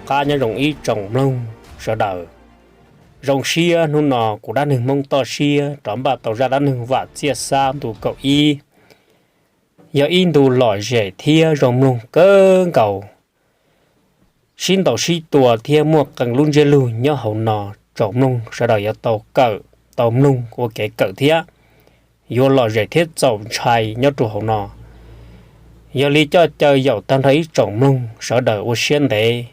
Qab nyob zoo ib tsoom mloog sawv daws. Zoo siab hnub no kuv dab neeg Hmoob toj siab rov npaj tau zaj dab neeg Vam Txiaj Xab ntu kaum ib. Yog ib ntu lom zem thiab zoo mloog kawg nkaus, sib ntaus sib tua thiab muaj qee lub ntsiab lus nyob hauv no, tsoom mloog sawv daws yuav tau kawm, tau mloog ua kev kawm thiab yuav lom zem thiab txaus ntshai nyob rau hauv no. Yog li coj caw yaum tag nrho ib tsoom mloog sawv daws ua siab ntev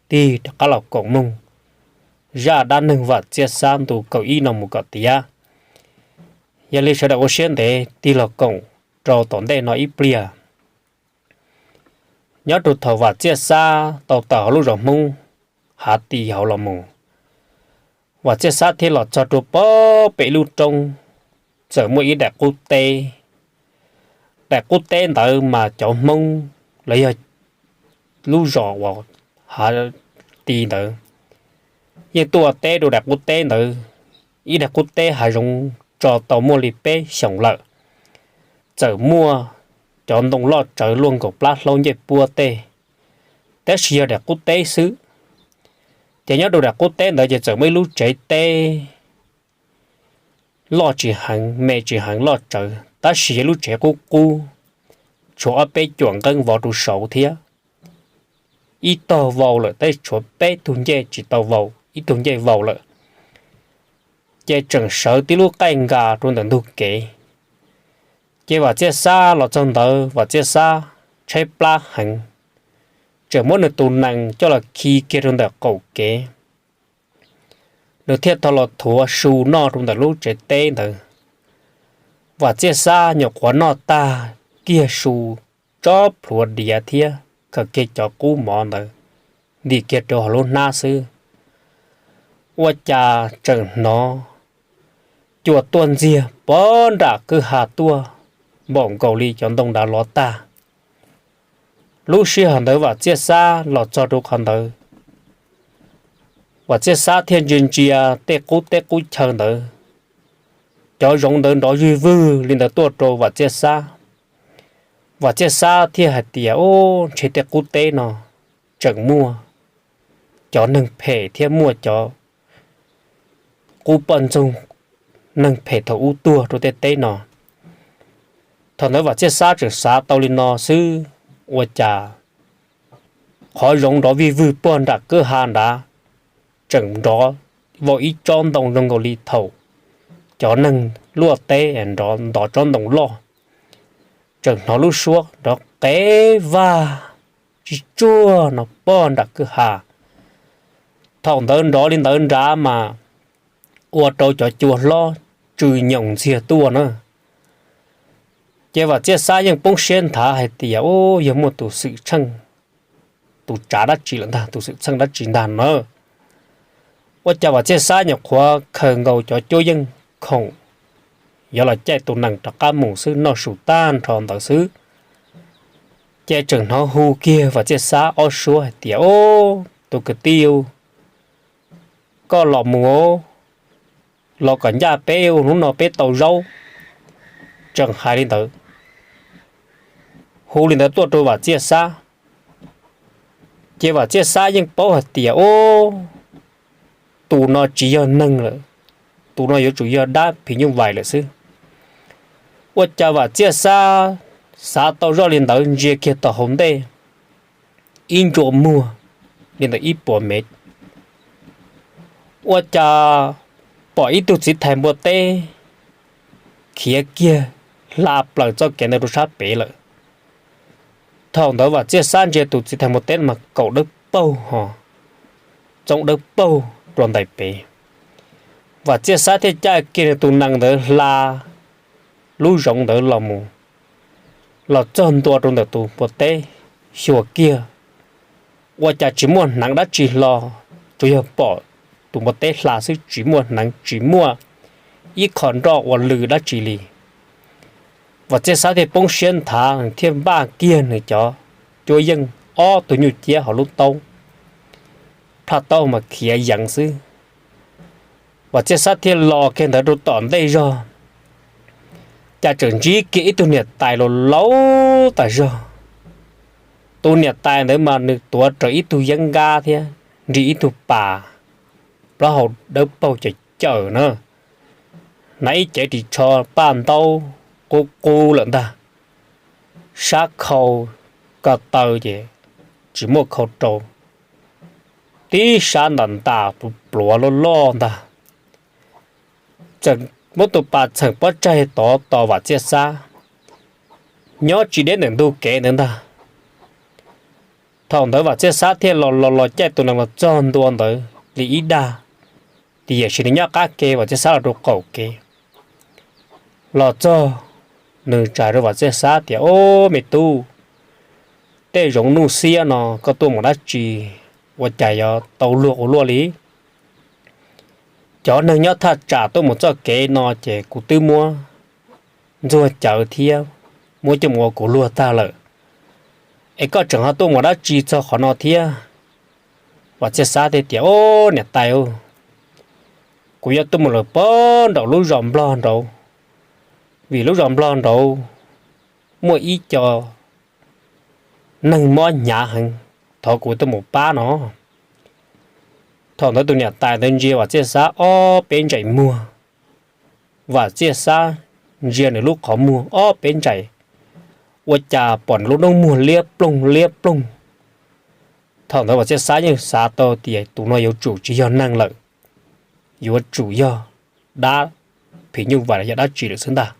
tig rov qab los koom mloog zaj dab neeg Vam Txiaj Xab ntu kaum ib no mus kom tiav. Yog li sawv daws ua siab ntev tig los koom rau tom ntej no ib pliag. Nyob rau thaum Vam Txiaj Xab tau tawm hauv lub zos Hmoob Hav Tis hauv los mus, Vam Txiaj Xab thiaj los txog rau pem ib lub roob, txawm muaj ib daim qub teb. Daim qub teb ntawd mas cov Hmoob los yog lub zos uas Hav Tis ntawd yeej tuaj teb rau daim qub teb ntawd, ib daim qub teb hav zoov tso tau muaj li peb xyoos lawm. Txawm muaj cov ntoo loj tsawv luaj nkaus plab hlaub ncej puab tej, tab sis yog daim qub teb xwb. Ces nyob rau daim qub teb ntawd ces txawm muaj ib lub tsev teb loj tsis heev, me tsis heev, loj tsawv, tab sis yog lub tsev qub qub, tshuav ob peb cuam nqeeb vov rau saud thiab. Ib tog vau lawm, tab sis tshuav peb tug ncej tsis tau vau, ib tug ncej vau lawm. Ces tseem sawv tib lub qaij nkas rau ntawm ntug kev. Ces Vam Txiaj Xab los txog ntawd, Vam Txiaj Xab tshaib plab heev, tseem muab nws tus nees coj los khi kiag rau ntawm qaum kev. Nws thiaj tau los thuav su noj rau ntawm lub tsev teb ntawd. Vam Txiaj Xab nyuam qhuav noj tag kiag su, tsob plhuav diav thiab khaws kiag cov qub mov ntawd ntim kiag rau hauv lub hnab xwb, ua cas tseem hnov cua tuaj ntxiag pov nram kwj ha tuaj npaum nkaus li cov ntoo dav lov tag. Lub sij hawm ntawd Vam Txiaj Xab los txog rau qhov ntawd, Vam Txiaj Xab thiaj ntsia ntsia tej qub teb qub chaw ntawd, cov zoov ntawd nrov vij vwg li ntawd tuaj rau Vam Txiaj Xab. Vam Txiaj Xab thiaj hais tias, Ub, ntshe tej qub teb no tseem muaj cov neeg phem thiab muaj cov qub poj ntxoog neeg phem thaum ub tuag rau tej teb no. Thaum ntawd Vam Txiaj Xab tseem xav tau li no xwb, ua cas qhov zoov nrov vij vwg puag nram kwj ha nrad tseem nrov vau ib tsob ntoo zoo nkaus li thaum cov neeg luaj teb nrov ntov tsob ntoo loj. Tseem hnov lub suab nrov qev vag tsis tsuag no puag nram kwj ha. Thaum ntawd nrov li ntawd nrad mas ua rau cov cua hlob tsw nyoos ntxiag tuaj na. Ces Vam Txiaj Xab yeej poob siab nthav hais tias, Ub, yog muaj tus xwm txheej, tus tsav dab tsi lawm ntag, tus xwm txheej dab tsi ntag na. Ua cas Vam Txiaj Xab nyuam qhuav khaws nkaus cov cuab yeej khoom yuav los caij tus nees rov qab mus xwb, noj su tag nrho ntawd xwb, ces tseem hnov hu kiag Vam Txiaj Xab ob suab hais tias, Ub, tus kwv tij, koj los mus, los kom ncaj peb, hnub no peb tau zaub. Tseem hais li ntawd, hu li ntawd tuaj rau Vam Txiaj Xab. Ces Vam Txiaj Xab yeej paub hais tias, Ub, tus no tsis yog neeg lawm, tus no yuav tsum yog dab phim nyuj vais lawm xwb. Ua cas Vam Txiaj Xab xav tau zoj li ntawd, ntsia kiag tom hauv ntej ib ntsua muag li ntawm ib puas mev, ua cas pom ib tug txiv thais npua teb khiav kiag hla plaws txoj kev ntawd rau sab pem lawm. Thaum ntawd Vam Txiaj Xab ntsia tus txiv thais npua teb mas kaum dawb paug ho txoov dawb paug rau ntais pem. Vam Txiaj Xab thiaj caij kiag nws tus nees ntawd hla lub zoov ntawd los mus, los txog ntua rau ntawm tus npua teb, xyuas kiag, ua cas tsis muaj hneev dab tsi hlo, tsuas yog pom tus npua teb hla xwb, tsis muaj hneev tsis muaj ib qho nroj ua lwm dab tsi li. Vam Txiaj Xab thiaj poob siab nthav thiaj npaj kiag nws cov cuab yeej ob tug nyuj ciab hauv lub taub, plhaub taub mas khiav yeev xwb. Vam Txiaj Xab thiaj los kiag ntawd rau tom ntej zog, cas tseem ntsib kiag ib tug niam tais laus laus tas zog. Tus niam tais ntawd mas nws tuav rawv ib tug yeeb nkab thiab nrig ib tug pas, plaub hau dawb paug cawm cawm na, hnav ib cev ris tsho paj ntaub qub qub lawm ntag, sab khau ko taw ces tsis muaj khau rau, tib sab ntas ntas pluav pluav loj loj ntag. Txawm muab tus pas txheem pob tsaig tod tos Vam Txiaj Xab, nyob tsis deb ntawm ntug kev ntawd ntag. Thaum ntawd Vam Txiaj Xab thiaj los los los caij tus nees los txog ntua ntawd li ib dag, tiam sis nws nyob qab kev, Vam Txiaj Xab los rau qaum kev. Los txog, nws tsa rau Vam Txiaj Xab tias, Ob, me tub, tej zoov nuj xiab no koj tuaj mus dab tsi, ua cas yuav tau luag ua luaj li? Cov neeg nyob thaj tsam tuaj mus txoj kev no ces kuv twb muab ntxuag cawv thiab muab coj mus ua kuv luag tag lawm, es koj tseem ho tuaj mus dab tsi txog qhov no thiab? Vam Txiaj Xab thiaj tias, Ob, niam tais, kuv yuav tuaj mus lawm pog nraum lub zos Nplog nraud, vim lub zos Nplog nraud muaj ib co neeg mob hnyav heev, thov kuv tuaj mus pab no. Thaum ntawd tus niam tais ntawd ntsia Vam Txiaj Xab ob peb ntsais muag, Vam Txiaj Xab ntsia nws lub qhov muag ob peb ntsais, ua cas pom nws lub noob muag liab ploog liab ploog. Thaum ntawd Vam Txiaj Xab yeej xav tau tias tus no yuav tsum tsis yog neeg lawm, yuav tsum yog dab phim nyuj vais los yog dab tsi lawm xwb ntag.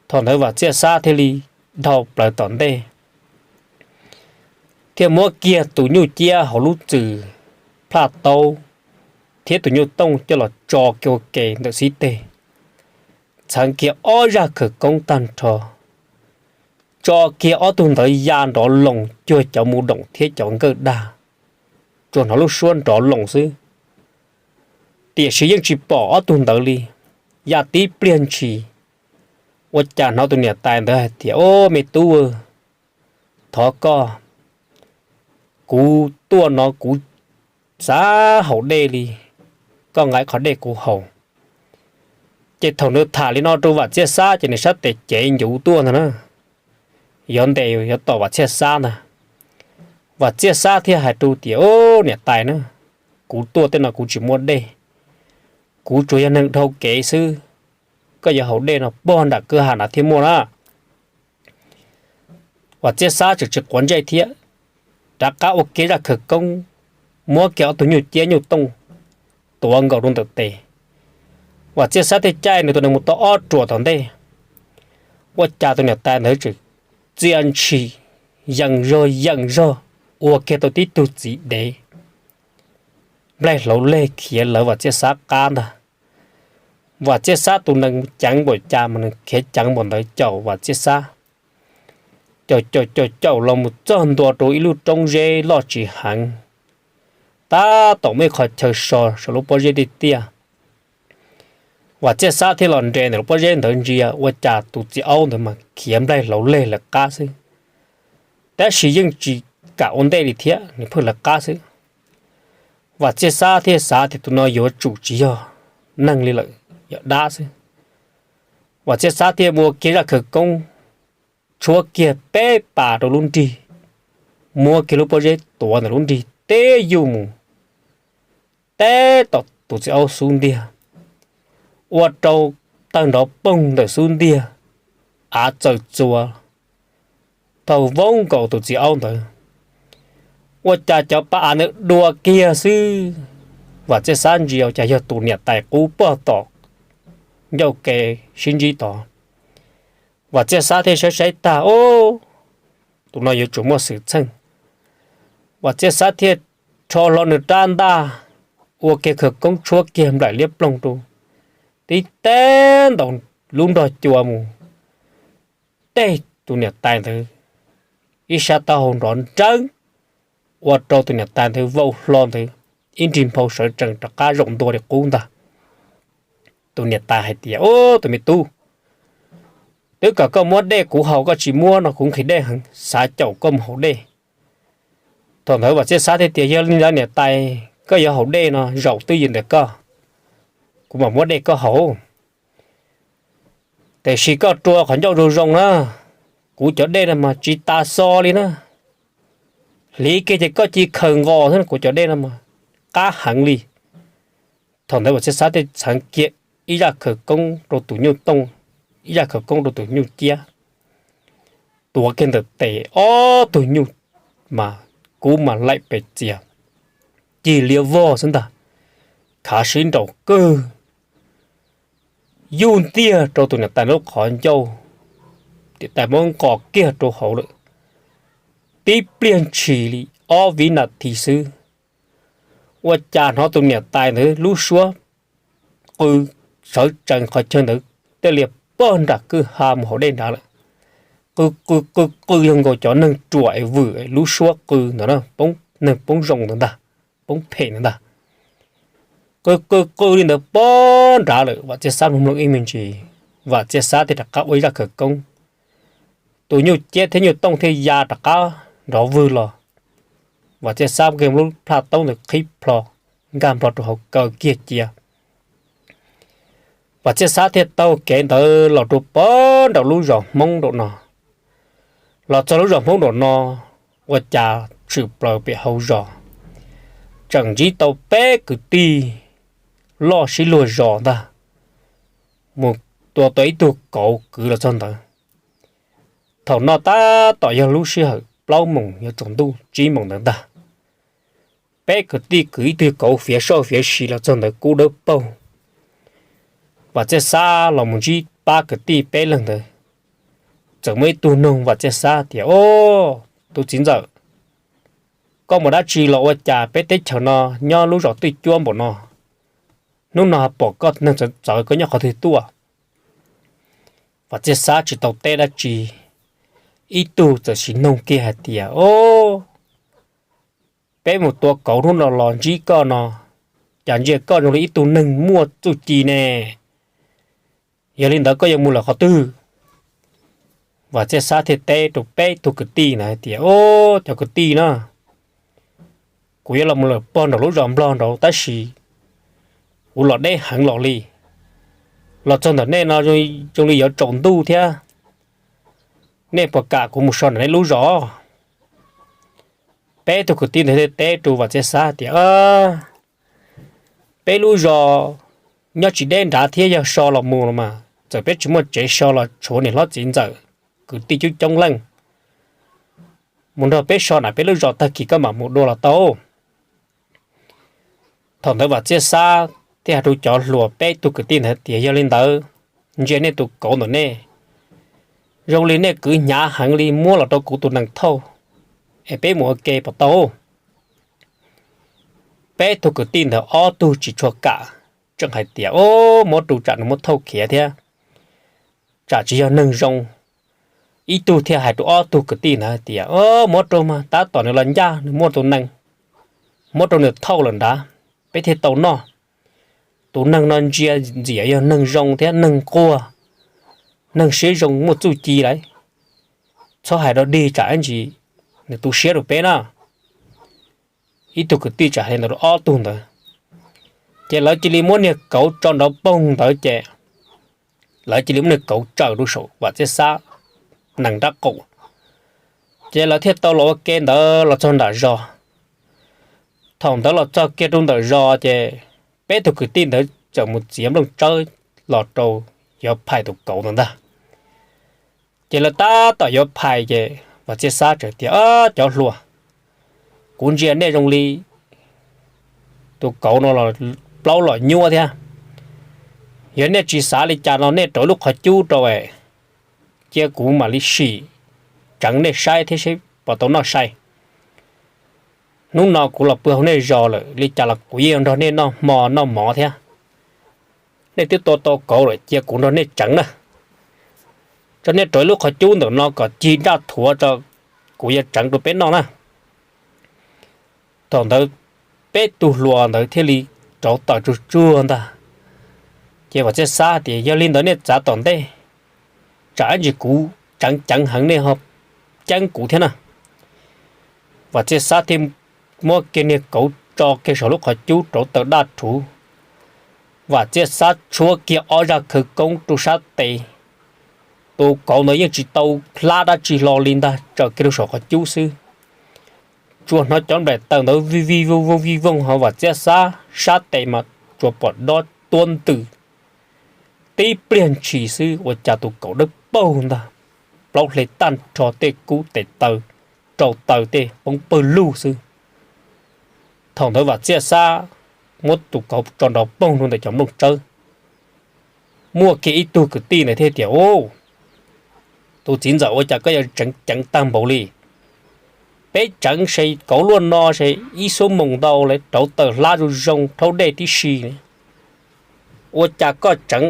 Thaum ntawd Vam Txiaj Xab thiaj li dhau plaws tom ntej, thiaj muab kiag tus nyuj ciab hauv lub txwm plaj taub thiab tus nyuj tooj coj los tso kiag ua ke ntawm xib teg, txheev kiag ob zaj khawv koob tag nrho, tso kiag ob tug ntawd ya nrov loos cuag cov mus doom thiab cov nkawj dag, tsuas hnov lub suab nrov loos xwb. Tiam sis yeej tsis pom ob tug ntawd li. Ya tib pliag ntshis, ua cas hnov tus niam tais ntawd hais tias, Ob, me tub, thov koj, kuv tuaj no kuv xav haus dej li, koj nqa qhov dej kuv haus. Ces thaum nws tham li no rau Vam Txiaj Xab ces nws sab tes cev ncuv tuaj ntag na, yuav ntes yuav tom Vam Txiaj Xab ntag. Vam Txiaj Xab thiaj hais rau tias, Ob, niam tais na, kuv tuaj tej no kuv tsis muaj dej, kuv tsuas yog neeg dhau kev xwb, koj yuav haus dej no pog nram kwj ha na thiaj muaj na. Vam Txiaj Xab tseem tsis quav ntsej thiab, rov qab ua kiag zaj khawv koob, muab kiag ob tug nyuj ciab nyuj tooj tuav nkaus rau ntawm tes. Vam Txiaj Xab thiaj caij nws tus nees mus tau ob ruam tom ntej, ua cas tus niam tais ntawd tseem txia ntshis, yees zog yees zog, ua kiag tau tib tug txiv dev nplaig hlauv leg khiav lawv Vam Txiaj Xab qab ntag. Vam Txiaj Xab tus nees ceev npaum cas mas nws khiav ceev npaum ntawd caum Vam Txiaj Xab, caum caum caum caum los mus txog ntua rau ib lub roob zeb loj tsis heev, tab tom muaj ib qho chaw so saum lub pob zeb tiaj tiaj. Vam Txiaj Xab thiaj los nres ntawm lub pob zeb ntawd ntsia ua cas tus txiv aub ntawd mas khiav nplaig hlauv leg lawv qab xwb, tab sis yeej tsis kam ua ntej li thiab, nws pheej lawv qab xwb. Vam Txiaj Xab thiaj xav tias tus no yuav tsum tsis yog neeg li lawm, yog dab xwb. Vam Txiaj Xab thiaj muab kiag zaj khawv koob tshuab kiag peb pas rau lub nrig, muab kiag lub pob zeb tuav ntawm lub nrig teb yuj mus, teb tom tus txiv aub xub ntiag, ua rau tawg nrov poog ntawm xub ntiag, av txawm txuas thaum voob nkaus tus txiv aub ntawd. Ua cas cov pa av ntawd dua kiag xwb, Vam Txiaj Xab ntsia ua cas yog tus niam tais qub pog tom ncauj ke sib ntsib tod. Vam Txiaj Xab thiaj saib saib tag, Ub, tus no yuav tsum muaj xwm txheej. Vam Txiaj Xab thiaj rho hlo nws rab ntaj, ua kiag khawv koob tshuab kiag nplaim liab ploog rau, tib teb ntaus lub nrog cua mus, teb tus niam tais ntawd ib sab taub hau nrov nreeb, ua rau tus niam tais ntawd vau hlo ntawd, ib nrig nphau sawv tsees rov qab zaum ntua li qub ntag. Tus niam tais hais tias, Ub, tus me tub, twb kom koj muab dej kuv haus koj tsis muab no kuv nqhis dej heev xav caum koj mus haus dej. Thaum ntawd Vam Txiaj Xab thiaj tias, Yog li ntawd niam tais, koj yuav haus dej no zaum twj ywm ntawm koj, kuv mam muab dej koj haus. Tiam sis koj rua qhov ncauj zoo zoo na, kuv cov dej no mas tsis tas xo li na. Hliv kiag ces koj cia li khaws nqos xwb, kuv cov dej no mas qab heev li. Thaum ntawd Vam Txiaj Xab thiaj txheev kiag ib zaj khawv koob rau tus nyuj tooj, ib zaj khawv koob rau tus nyuj ciab, tuav kiag ntawm tes ob tug nyuj mas kub mas laim pes txias, cig liab vog xwb ntag, khav sib nraus kawg, yuj ntiag rau tus niam tais lub qhov ncauj, niam tais muab nqos kiag rau hauv lawm. Tib pliag ntshis li ob vib nas this xwb, ua cas hnov tus niam tais ntawd lub suab qw sawv tsees qhov chaw ntawd, tej lias pog nram kwj ha mus hauv dej nrad lawm. Qw qw qw qw yog nkaus cov neeg ruam es vwm lub suab qw ntawd, neeg poob zoo ntawd ntag, poob phem ntawd ntag. Qw qw qw li ntawd pog nrad lawm, Vam Txiaj Xab mloog mloog ib me ntsis, Vam Txiaj Xab thiaj rov qab ua ib zaj khawv koob. Tus nyuj ciab thiab nyuj tooj thiaj ya rov qab nrov vwg los. Vam Txiaj Xab muab kiag lub plhaub taub ntawd qhib plho, nkag nplho rau hauv kaw kiag cia. Vam Txiaj Xab thiaj taug kev ntawd los rau pog nraum lub zos Hmoob nraum no. Los txog lub zos Hmoob nraum no, ua cas tshwm plaws pem hauv zos tseem ntsib tau peb kwv tij loj sib luag zos ntag, mus tua tau ib tug kauv kwv los txog ntawd. Thaum no tab tom yog lub sij hawm plaub moos yuav tsaus ntuj tsib moos ntawd ntag. Peb kwv tij kwv ib tug kauv fiav soj fiav si los txog ntawd kub dawb paug. Vam Txiaj Xab los mus ntsib pab kwv tij peb leeg ntawd, txawm muaj ib tug nug Vam Txiaj Xab tias, Au, tus txiv ntxawm, koj mus dab tsi los ua cas peb teb chaws no nyob lub zos twj cuab npaum no? Hnub no pom koj neeg txawv txawv, koj nyob qhov twg tuaj? Vam Txiaj Xab tsis tau teb dab tsi, ib tug txawm sim nug kiag hais tias, Au, peb mus tua kauv hnub no los ntsib koj no, cas ntsia koj zoo li ib tug neeg muaj txuj ci ne? Yog li ntawd koj yuav mus lawm qhov twg? Vam Txiaj Xab thiaj teb rau peb tug kwv tij ntawd hais tias, Au, cov kwv tij na, kuv yuav los mus lawm pog nraum lub zos Nplog nraud tab sis kuv los deb heev los li. Los txog ntawm nej no zoo li yuav tsaus ntuj thiab, nej puas kam kuv mus so ntawm nej lub zos? Peb tug kwv tij ntawd thiaj teb rau Vam Txiaj Xab tias, Peb lub zos nyob tsis deb nrad thiab, yog so los mus los mas txawm peb tsis muaj tsev so los tshuav niam hlob txiv ntxawm kwv tij coob coob leej mus nrog peb so ntawm peb lub zos, tag kis koj mam mus dua los tau. Thaum ntawd Vam Txiaj Xab thiaj hais rau cov hluas peb tug kwv tij ntawd tias, Yog li ntawd, ntsia nej tus kauv ntawm nej, zoo li nej kwv hnyav heev li, muab los rau kuv tus nees thauj es peb mus ua ke puas tau? Peb tug kwv tij ntawd ob tug tsis tshua kam, tseem hais tias, Au, muab rau tsam nws muab thauj khiav thiab, tsam tsis yog neeg zoo. Ib tug thiaj hais rau ob tug kwv tij ntawd hais tias, Au, muab rau mas, tab tom nws los ncaj nws muaj tus nees, muab rau nws thauj lawm nrad, peb thiaj tau noj. Tus neeg no ntsia ntxias yog neeg zoo thiab neeg nquag, neeg siab zoo muaj txuj ci lawm, txhob hais dog dig tsam ib ntsis nws tu siab rau peb na. Ib tug kwv tij tseem hais li ntawd rau ob tug ntawd, ces lawv cia li muab niag kauv tso nrov poog ntawd ces lawv cia li muab niag kauv tsaws rau saum Vam Txiaj Xab nees nraub qaum, ces lawv thiaj tau los ua ke ntawd los txog nram zos. Thaum ntawd los txog kiag rau ntawm zos ces peb tug kwv tij ntawd txawm mus txiav nplooj tsawb los rau yuav phais tus kauv ntawd ntag. Ces lawv tab tom yuav phais ces Vam Txiaj Xab txawm tias, Cov hluas, kuv ntsia nej zoo li tus kauv no los plaub los nyuab thiab. Yog nej tsis xav li cas no nej rauv lub qhov cub rau, cia kuv mam li sim tseev nej saib thiab seb puas tau noj sai. Hnub no kuv los pw hauv nej zos lawm, li cas los kuv yeej nrog nej noj hmo noj mov thiab. Nej twb tua tau kauv lawm, cia kuv nrog nej tseev na. Tso nej rauv lub qhov cub ntawm no kom cig daj thuav tso, kuv yuav tseev rau peb noj na. Thaum ntawd peb tug hluas ntawd thiaj li rauv taws tsuag tsuag ntag. Ces Vam Txiaj Xab tias, Yog li ntawd nej txav tom ntej, tsam ib ntsis kuv tseev ceev heev nej ho ceeb kuv thiab na. Vam Txiaj Xab thiaj muab kiag niag kauv tso kiag saum lub qhov cub rauv taws daj thuav. Vam Txiaj Xab tshuab kiag ob zaj khawv koob rau sab tes, tus kauv ntawd yeej tsis tau hlab dab tsi hlo li ntag, tsaws kiag rau saum qhov cub xwb. tsuas hnov cov nplaim taws ntawd vij vij vooj vooj vij vooj, ho Vam Txiab Xab sab tes mas tsuas pom dob tuab ntws. Tib pliag ntshis xwb ua cas tus kauv dawb paug ntag, plaub hle tag nrho, tej kub tes taw, rau taw tej poob pawg lug xwb. Thaum ntawd Vam Txiab Xab muab tus kauv tso nrov poog rau ntawm cov nplooj tsawb. Muaj kiag ib tug kwv tij ntawd thiaj tias, Ub, tus txiv ntxawm, ua cas koj yuav tseev ceev tag npaum li? Peb tseev se kauv luaj no se ib xuab moos ntau lawm, rauv taws hlab zoo zoo, rhaub dej tib si. Ua cas koj tseev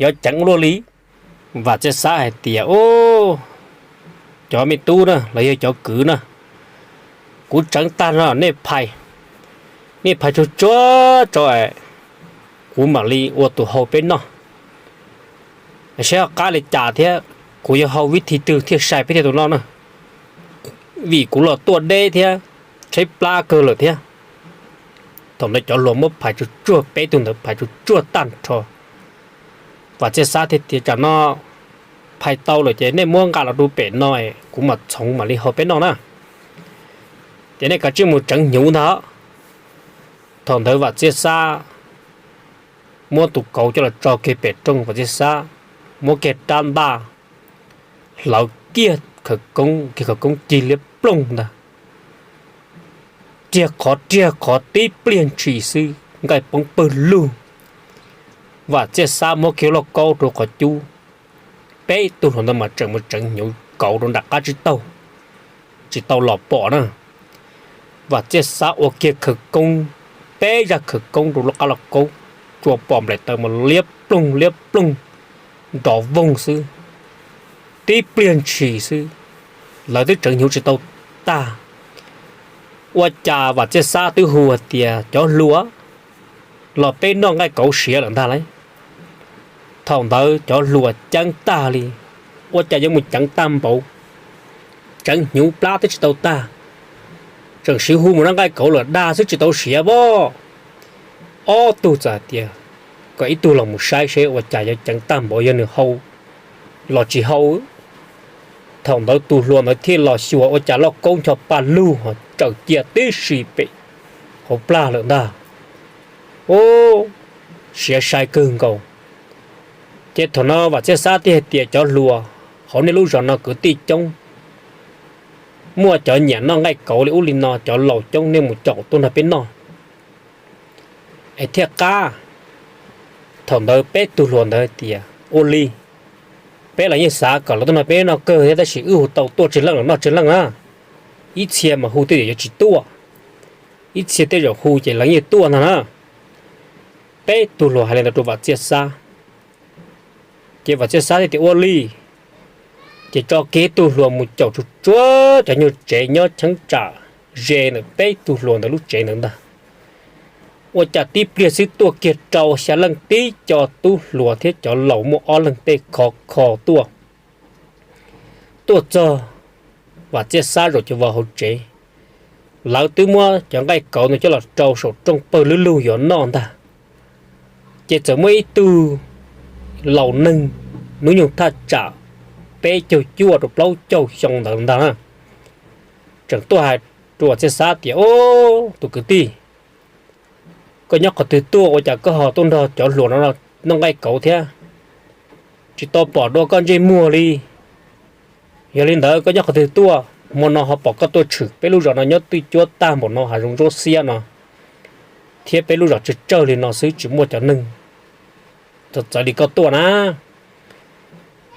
yuav ceev luaj li? Vam Txiab Xab hais tias, Ub, cov me tub na, los yog cov kwv na, kuv tseev tag no nej phais, nej phais tsuag tsuag tso, kuv mam li ua tus hau peb noj. Saib ho qab li cas thiab, kuv yuav hau vib thi twg thiaj sai peb thiaj tus noj na, vim kuv los tuaj deb thiab, tshaib plab kawg lawm thiab. Thaum ntawd cov hluas muab phais tsuag tsuag, peb tug ntawd phais tsuag tsuag tag nrho. Vam Txiab Xab thiaj tias, Tsam no phais tau lawm ces nej muab nqa los rau pem no, kuv mam txhoov mam li hau peb noj na. Ces nej kav tsij mus tseev hnyuv ntag. Thaum ntawd Vam Txiab Xab muab tus kauv coj los tso kiag pem rooj, Vam Txiab Xab muab kiag rab ntaj hlawv kiag khawv koob, kiag khawv koob cig liab ploog ntag. Riag qhov riag qhov tib pliag ntshis xwb nqaij poob pawg lug. Vam Txiab Xab muab kiag lauj kaub rau qhov cub, peb tug hluas ntawd mas tseem mus tseev hnyuv kauv rau nram qab tsib taug, tsis tau los pom na. Vam Txiab Xab ua kiag khawv koob, peb zaj khawv koob rau lub qab lauj kaub, tsuas pom nplaim taws mas liab ploog liab ploog nrov voog xwb. Tib pliag ntshis xwb, lawv twb tseev hnyuv tsis tau tag, ua cas Vam Txiab Xab twb hu hais tias, Cov hluas, los peb noj nqaij kauv siav lawm ntag lauj. Thaum ntawd cov hluas ceeb tag li, ua cas yuav mus ceev tag npaum, tseev hnyuv plab twb tsis tau tag, tseem siv hu mus noj nqaij kauv lawm dag xwb tsis tau siav pob. Ob tug txawm hais tias, Kom ib tug los mus saib seb ua cas yuav ceev tag npaum, yog nws hau los tsis hau. Thaum ntawd tus hluas ntawd thiaj los xyuas ua cas lauj kaub ncho pa lug ho tsawm cia tib si pem hauv plag lawm ntag. Ub, siav sai kawg nkaus. Ces thaum no Vam Txiab Xab thiaj hais tias, Cov hluas, hauv nej lub zos no kwv tij coob, muaj cov nyiam noj nqaij kauv li ub li no, cov laus coob, nej mus caum tuaj nrog peb noj es thiaj qab. Thaum ntawd peb tug hluas ntawd tias, Ua li, peb los yeej xav kom lawv tuaj nrog peb noj kawg thiab, tab sis wb hu tau tuaj tsawg leej los noj tsawg leej na. Ib txhia mas hu tej zaum yuav tsis tuaj, ib txhia tej zaum hu ces lawv yeej tuaj ntag na. Peb tug hluas hais li ntawd rau Vam Txiab Xab, ces Vam Txiab Xab thiaj tias, Ua li. Ces tso kiag ib tug hluas mus caum tsuag tsuag cov nyuag tsev nyob cheeb tsam ze ntawm peb tug hluas ntawd lub tsev ntawd ntag. Ua cas tib pliag xwb tuaj kiag rau xya leej tib co tub hluas thiab cov laus muaj ob leeg tej khov kho tuaj. Tuaj txog Vam Txiab Xab zaum cov vauv hauv tsev, lawv twb muab cov nqaij kauv ntawd coj los rau saum rooj pawg lug lug yuav noj ntag. Ces txawm muaj ib tug laus neeg hnub nyoog thaj tsam peb caug cuaj rau plaub caug xyoo ntawd ntag na, tseem tuaj hais rau Vam Txiab Xab tias, Ub, tus kwv tij, koj nyob qhov twg tuaj ua cas koj ho tuaj nrog cov hluas no noj nqaij kauv thiab? Tsis tau pom dua koj ntsej muag li. Yog li ntawd koj nyob qhov twg tuaj, hmo no ho pom koj tuaj tshwm peb lub zos no nyob twj cuab tag npaum no, hav zoov ntsuab xiab no, thiab peb lub zos tsawg tsawg li no xwb tsis muaj cov neeg txawv txawv li koj tuaj na.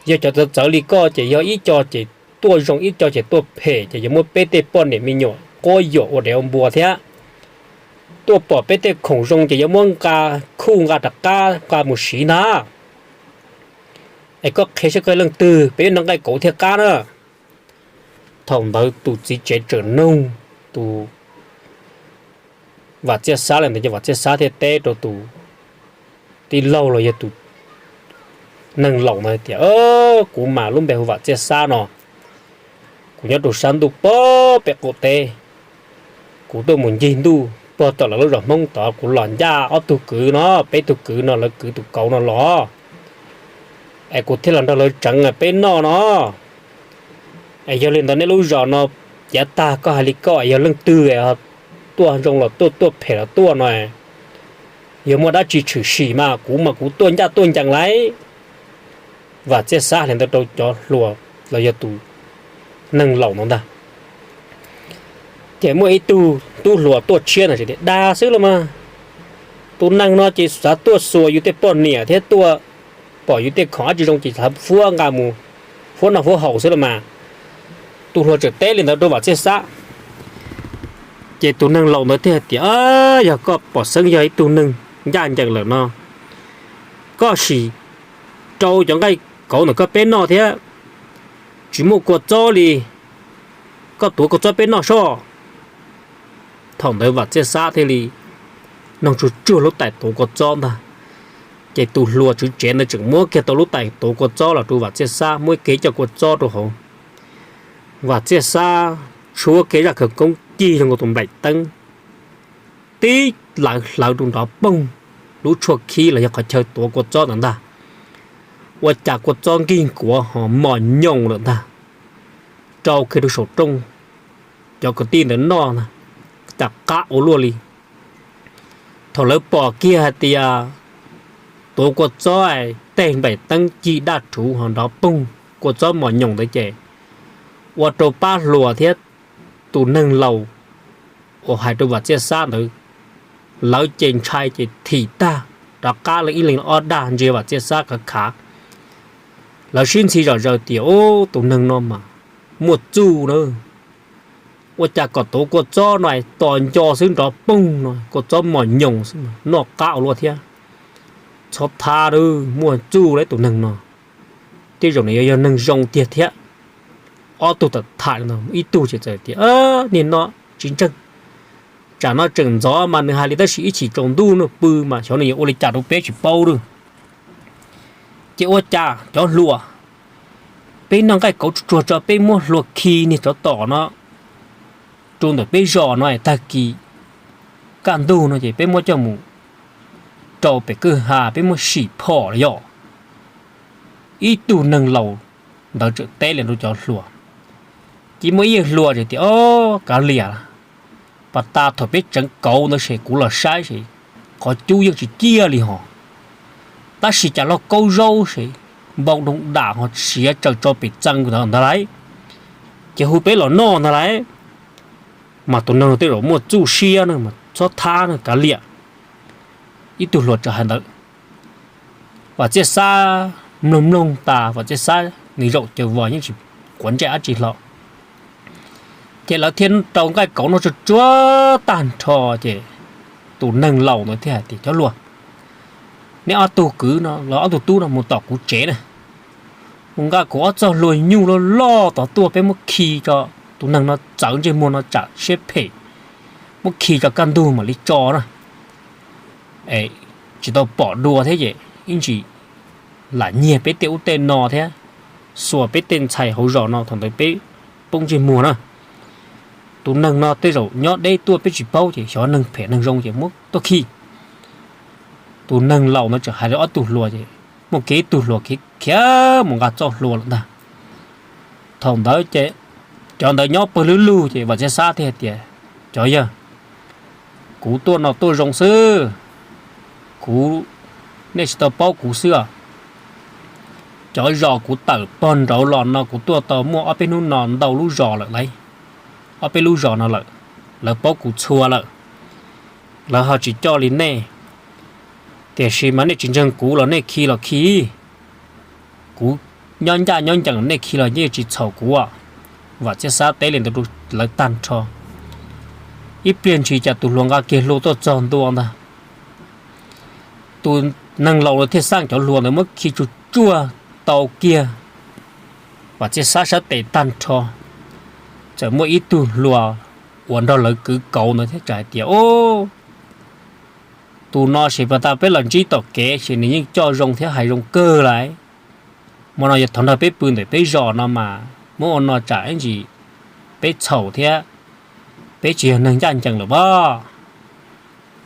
Yog cov txawv txawv li koj ces yog ib co ces tuaj zoo, ib co ces tuaj phem, ces yuav muab peb tej poj niam me nyuam quab yuam ua dev ua npua thiab. Tuaj pom peb tej khoom zoo ces yuav muab nqa khuj nqa rov qab nqa mus siv ntag. Es koj qhia saib koj leej twg, peb yuav noj nqaij kauv thiaj qab na. Thaum ntawd tus txiv tsev tseem noog tus Vam Txiaj Xab li ntawd ces Vam Txiaj Xab thiaj teb rau tus tij laug los yog tus neeg laus ntawd tias, Kuv mas lub npe hu Vam Txiaj Xab no, kuv nyob rau sab ntuj pem qaum teb. Kuv tuaj mus ncig ntuj puag tom lawv lub zos Hmoob tod, kuv los ncaj ob tug kwv no, peb tug kwv no, lawv kwv tus kauv no los, es kuv thiaj los nrog lawv tseev peb noj no. Es yog li ntawd nej lub zos no cav tag koj hais li koj yog leej twg, tuaj zoo los tuaj, tuaj phem los tuaj no, yog muaj dab tsi tshwm sim mas kuv mas kuv tuaj ncaj tuaj ncees lauj. Vam Txiaj Xab hais li ntawd rau cov hluas los yog tus neeg laus no ntag. Ces muaj ib tug tub hluas tuaj tshiab no tias, Dag xwb los mas, tus neeg no ces xav tuaj xuas yus tej poj niam thiab tuaj pom yus tej khoom dab tsi zoo ces xav fuab nqa mus fuab noj fuab haus xwb los mas. Tus hluas tseem teb li ntawd rau Vam Txiaj Xab. Ces tus neeg laus ntawd thiaj hais tias, Yog koj pom xeeb yog ib tug neeg ncaj ncees lawm no, koj sim rau cov nqaij kauv ntawm koj peb noj thiab, tsis muaj kua txob li, koj tuav kua txob peb noj soj. Thaum ntawd Vam Txiaj Xab thiaj li nug tsuag tsuag lub tais tuav kua txob ntag. Ces tus hluas tswv tsev ntawd tseem muab kiag tau lub tais tuav kua txob los rau Vam Txiaj Xab, muab ib kev coj kua txob rau hauv. Vam Txiaj Xab tshuab kiag zaj khawv koob cig zoo nkaus tus nplaim teeb, tib lawv hlawv rau nrov poog, lub tshuaj khib los yog qhov chaw tuav kua txob ntawd ntag, ua cas kua txob nkig nkuav ho mos nyoos lawm ntag, rau kiag rau saum rooj cov kwv tij ntawd noj na, cas qab ua luaj li. Thaum lawv pom kiag hais tias tuav kua txob tej nplaim teeb cig daj rhuv ho nrov poog, kua txob mos nyoos ntawd ces ua rau pab hluas thiab tus neeg laus uas hais rau Vam Txiaj Xab ntawd, lawv ces ntshai ces thim tag, rov qab leej ib leeg ob dag ntsia Vam Txiaj Xab khav khav. Lawv sib ntxhi zom zaws tias, Ub, tus neeg no mas muaj txuj na, ua cas kom tuav kua txob no tos nco xwb nrov poog no, kua txob mos nyoos xwb noj qab ua luaj thiab. Txhob thab, muaj txuj lawm tus neeg no, tej zaum nws yuav yog neeg zoo tiag thiab. Ob tug tawm tham li no, ib tug ces txawm tias, Niag no tsis ntseeg, tsam no tseem ntxov mas nws hais li, tab sis ib chim tsaus ntuj no pw mas xyov nws yuav ua li cas rau peb tsis paub lawm. Ces ua cas cov hluas, peb noj nqaij kauv tsuag tsuag tso, peb muab hlua khi niag tsov tom no rau ntawm peb zos no, tag kis kaj ntug no ces peb muab coj mus rau pem kwj ha, peb muab sim phom los yog. Ib tug neeg laus ntawd tseem teb li rau cov hluas. Ces muaj ib yawg hluas tias, Ob, kav liam, pas tas thaum peb tseev kauv ntawd ces kuv los saib ces qhov cub yeej tsis ciaj li hos, tab sis cas lauj kaub zaub ces npau doo dam ho siav tsaws tso pem txee ntawd ntag lauj, ces hu peb los noj ntag lauj. Mas tus neeg tej zaum muaj txuj siab na, txhob thab na, kav liam. Ib tug hluas tseem hais ntawd. Vam Txiaj Xab mloog mloog tas, Vam Txiaj Xab nws zaum caws vos yeej tsis quav ntsej dab tsi hlo. Ces lawv thiaj rau nqaij kauv noj tsuag tsuag tag nrho, ces tus neeg laus ntawd thiaj hais tias, Cov hluas, neb ob tug kwv no los ob tug tub no mus tom kuv tsev na, mus nqa kuv ob txoj hlua nyuj loj loj tod tuaj, peb muab khi tso, tus neeg no txawv ntsej muag no tsam siab phem, muab khi tso kaj ntug mam li tso na. Tsis tau pom dua thiab ces ib ntsis lam nyiag peb tej ub tej no thiab, xuas peb tej ntxhais hauv zos no, thaum ntawd peb poob ntsej muag na. Tus neeg no tej zaum nyob deb tuaj peb tsis paub, ces xyov neeg phem neeg zoo ces muab tuaj khi. Tus neeg laus no tseem hais rau ob tug hluas, ces muaj kiag ib tug hluas khiav khiav mus nqa txoj hlua lawm ntag. Thaum ntawd ces cov ntawd nyob pawg lug lug, ces Vam Txiaj Xab thiaj hais tias, Cov yawg, kuv tuaj no tuaj zoo xwb, kuv, nej tsis tau paub kuv xwb os. Cov zos kuv tawm pog nraud los no kuv tuaj tau muaj ob peb hnub no ntau lub zos lawm lauj, ob peb lub zos no lawm, lawv paub kuv txhua lawm, lawv ho tsis coj li nej. Tiam sis mas nej tsis ntseeg kuv los nej khi los khi, kuv nyob ncaj nyob ncees, nej khi los yeej tsis txhaum kuv. Vam Txiaj Xab teb li ntawd rau lawv tag nrho. Ib pliag ntshis cas tus hluas nqa kiag hlua tuaj txog ntua ntag. Tus neeg laus thiaj xaj cov hlua ntawd muab khi tsuag tsuag tau kiag Vam Txiaj Xab sab tes tag nrho. Txawm muaj ib tug hluas uas nrog lawv kwv kauv ntawd thiab txawm hais tias, Ub, tus no ces pas tas peb los ntsib tom kev ces nws yeej coj zoo thiab hais zoo kawg lauj. Hmo no yog thov nrog peb pw ntawm peb zos no mas muab ua no tsam ib ntsis peb txhaum thiab, peb tsis yog neeg ncaj ncees lawm pob.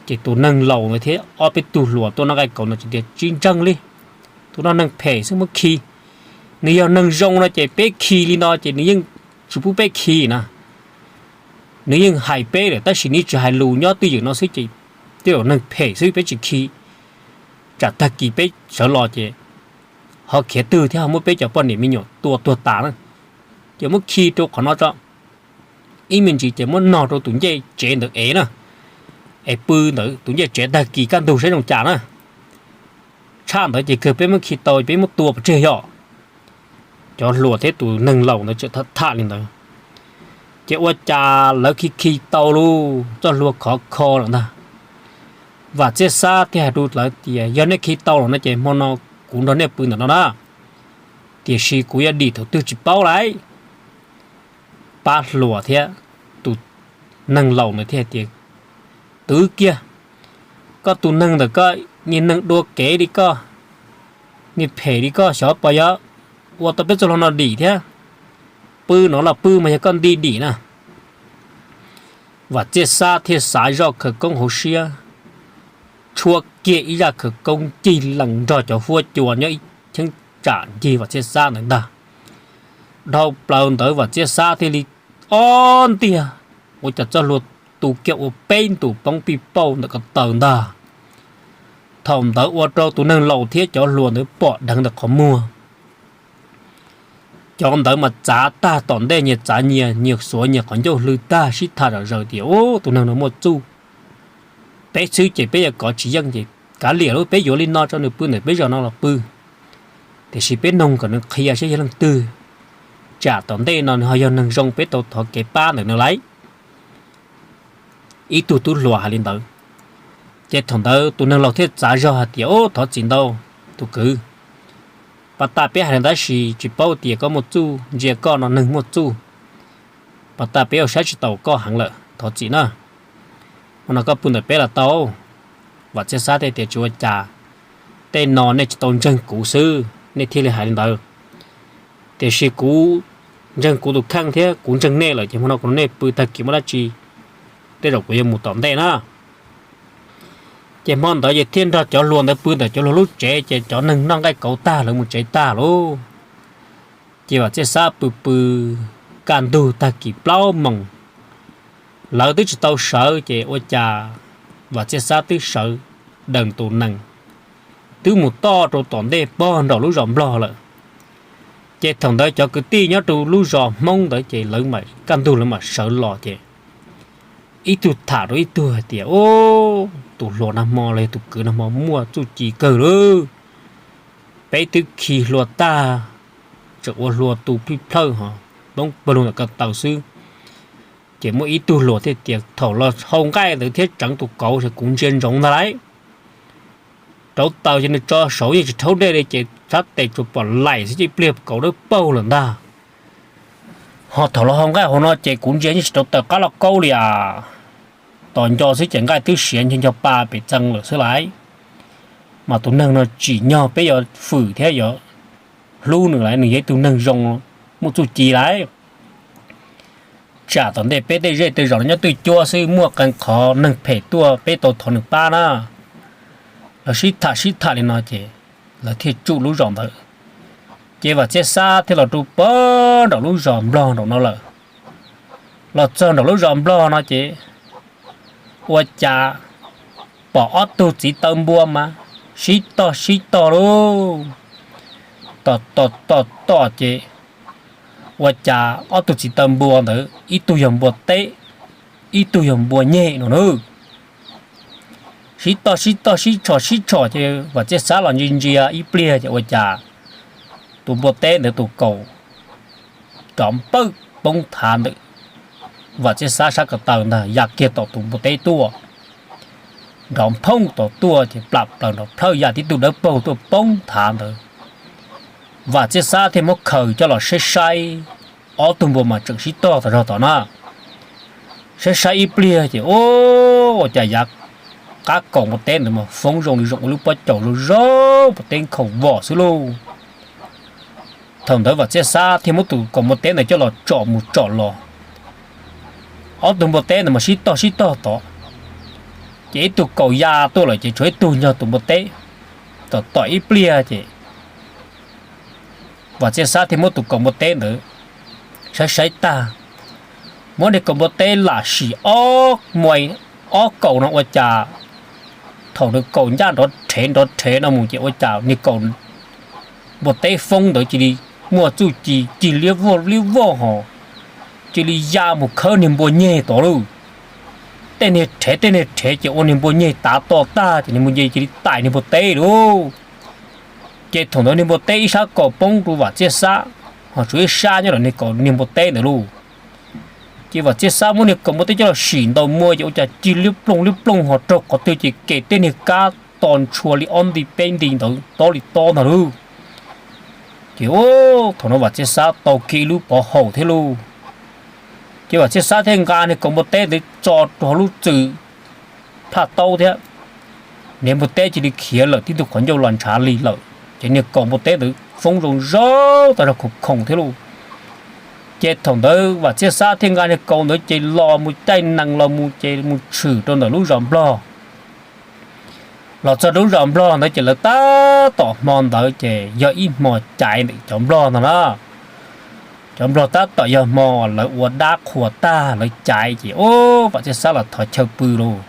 Ces tus neeg laus ntawd thiab ob peb tug hluas tuaj noj nqaij kauv no tsis tias tsis ntseeg li, tus no neeg phem xwb muab khi. Nws yog neeg zoo no ces peb khi li no ces nws yeej tsis pub peb khi na. nws yeej hais peb lawm tab sis nws tsis hais lus, nyob twj ywm no xwb ces tej zaum neeg phem xwb, peb tsis khi, tsam tag kis peb sawv los ces ho khiav twg thiab ho muab peb cov poj niam me nyuam tua tuag tas na. Ces muab khi rau qhov no tso, ib me ntsis ces muab nog rau tus ncej tsev ntawd ev na, es pw ntawd tus ncej tsev tag kis kaj ntug saib zoo cas na. Tshaj ntawd ces kawg peb muab khi tau peb muab tua pov tseg yom. Cov hluas thiab tus neeg laus ntawd tseem tham li ntawd, ces ua cas lawv khi khi tau lub txoj hlua khov kho lawm ntag. Vam Txiaj Xab thiaj hais rau lawv tias yog nej khi tau los no ces hmo no kuv nrog nej pw ntawm no na, tiam sis kuv yuav dim thaum twg tsis paub lauj. Pab hluas thiab tus neeg laus ntawd thiaj tias twv kiag, koj tus neeg ntawm koj niag neeg dua kev li koj, niag phem li koj xyov puas yuav ua tau peb txoj hlua no dim thiab. Pw no los pw mas yog koj nti dim na. Vam Txiaj Xab thiaj xav zoj khawv koob hauv siab, tshuab kiag ib zaj khawv koob ncig lees nrog cov huab cua nyob ib cheeb tsam ncig Vam Txiaj Xab ntawd ntag. Dhau plaws ntawd Vam Txiaj Xab thiaj li ob ntiag, ua cas txoj hlua tu kiag ua peb ntus poob pij pauj ntawm ko taw ntag. Thaum ntawd ua rau tus neeg laus thiab cov hluas ntawd pom dheev ntawm qhov muag. Cov ntawd mas txav tag tom ntej, nyias txav nyias, nyias xuav nyias qhov ncauj hlw tag sib tham zom zaws tias ub, tus neeg no muaj txuj. Peb xwb ces peb yuav kov tsis yeej ces kav liam lub, peb yuav li no tso, nws pw ntawm peb zos no los pw, tiam sis peb noog kom nws qhia saib yog leej twg, tsam tom ntej no nws ho yog neeg zoo peb tau thov kev pab ntawm nws lauj. Ib tug tub hluas hais li ntawd, ces thaum ntawd tus neeg laus thiaj txav zog hais tias ub, thov txim ntau tus kwv, pas tas peb hais li ntawd tab sis tsis paub tias koj muaj txuj, ntsia koj no neeg muaj txuj, pas tas peb ua saib tsis taus koj heev lawm, thov txim na. Ua no koj pw ntawm peb los tau. Vam Txiaj Xab thiaj tias tsis ua cas, tej no nej tsis tau ntseeg kuv xwb nej thiaj li hais li ntawd, tiam sis kuv ntseeg kuv tus kheej thiab kuv ntseeg nej lawm ces hmo no kuv nrog nej pw, tag kis muaj dab tsi tej zaum kuv yuav mus tom ntej na. Ces hmo ntawd ces thiaj nrog cov hluas ntawd pw ntawm cov hluas lub tsev, ces cov neeg noj nqaij kauv tag lawv mus tsev tag lauj. Ces Vam Txiaj Xab pw pw kaj ntug tag kis plaub moos, lawv twb tsis tau sawv ces ua cas Vam Txiaj Xab twb sawv dees tus nees twb mus toj rau tom ntej pog nraum lub zos Nplog lawm. Ces thaum ntawd cov kwv tij nyob rau lub zos Hmoob ntawd ces lawv kaj ntug lawv mam sawv los ces ib tug tham rau ib tug hais tias ub, tus hluas nag hmo los yog tus kwv nag hmo muaj txuj ci kawg lauj. Peb twb khi hlua tag, tseem ua hlua tu plij plhawj ho poob pawg lug ntawm ko taw xwb, ces muaj ib tug hluas thiaj tias thaum los hau nqaij ntawd thiab tseev tus kauv ces kuv ntsia ntsoov ntag lauj. Rauv taws ces nws tso saud yeej tsis rhaub dej li ces sab tes tsuas pom laim xwb ces ib pliag kauv dawb paug lawm ntag. Ho thaum los hau nqaij hauv no ces kuv ntsia yeej tsis rauv taws qab lauj kaub li as. Tos nco xwb ces nqaij twb siav nco nco pa pem txee lawm xwb lauj. Mas tus neeg no tsim nyog peb yuav fwm thiab yuav hlub nws lauj, nws yog ib tug neeg zoo muaj txuj ci lauj. Tsam tom ntej peb tej zej tej zos no nyob twj cuab xwb, muaj qee qhov neeg phem tuaj peb tau thov nws pab na. Lawv sib tham sib tham li no ces lawv thiaj tsuj lub zos ntawd. Ces Vam Txiaj Xab thiaj los rau pog nraum lub zos Nplog nraum no lawm. Los txog nraum lub zos Nplog no ces ua cas pom ob tug txiv taw npua mas sib tog sib tog lauj. Tom tom tom tom ces ua cas ob tug txiv taw npua ntawd ib tug yog npua teb, ib tug yog npua nyeg no na. Sib tog sib tog sib tshom sib tshom ces Vam Txiaj Xab los ntsia ntsia ib pliag ces ua cas tus npua teb ntawd tus kaus nrov npawj poob thav ntawm Vam Txiaj Xab sab ko taw ntag, ya kiag tom tus npua teb tuaj. Nrov nphooj tom tuaj ces plam plaws nrov plhawj ya tib tug dawb paug tuaj poob thav ntawd. Vam Txiaj Xab thiaj muab khaws coj los saib saib, ob tug npua mas tseem sib tog tom zog tom na. Saib saib ib pliag ces ua cas yav qab kaum npua teb ntawd mas foob zoo li zoo ua lub pob caus zoo zoo, npua teb nkhaus vos xwb lauj. Thaum ntawd Vam Txiaj Xab thiaj muab tus kaus npua teb ntawd coj los tsom mus tsom los. Ob tug npua teb ntawd mas sib tog sib tog tod, ces ib tug kaus ya tuaj lawm ces tshuav ib tug nco tus npua teb. Tom tom ib pliag ces Vam Txiaj Xab thiaj muab tus kaus npua teb ntawd saib saib tag, muab niag kaus npua teb lam sim ob muaj ob kaus no ua cas thaum nws kaus ncaj nrov rhev nrov rhev no mus ces ua cas niag kaus npua teb foob ntawd cia li muaj txuj ci cig liab vog liab vog hos cia li ya mus khawb niag npua nyeg tod lauj. Tej niag rhev tej niag rhev ces ua niag npua nyeg tav to tag ces niag npua nyeg cia li tais niag npua teb lauj. Ces thaum ntawd niag npua teb ib sab kaus poob rau Vam Txiaj Xab, hos tshuav ib sab nyob ntawm niag kaus niag npua teb ntawd lauj. Ces Vam Txiaj Xab muab niag kaus npua teb coj los sim ntaus muag ces ua cas cig liab ploog liab ploog hos raug qhov twg ces kem tej niag kab to ntshua li ob nti peb nti ntawd tob li tob ntag lauj. Ces thaum no Vam Txiaj Xab tau kiag ib lub pov haum thiab lauj. Ces Vam Txiaj Xab thiaj nqa niag kaus npua teb ntawd tso rau hauv lub txwm plaj taub thiab. Niag npua teb cia li khiav lawm tib tug qhov ncauj los ntshav li lawm ces niag kaus npua teb ntawd foob zoo zaub tag zog khoom khoom thiab lauj. Ces thaum ntawd Vam Txiaj Xab thiaj nqa niag kaus ntawd ces los mus caij nees los mus ces mus tshwm rau ntawm lub zos Nplog. Los txog rau lub zos Nplog ntawd ces lawv tab tom hmo ntawd ces yog ib hmo caiv ntawm cov Nplog ntag na. Cov Nplog tab tom yog hmo lawv ua dab qhuas tag lawv caiv ces ub Vam Txiaj Xab los thov chaw pw lauj.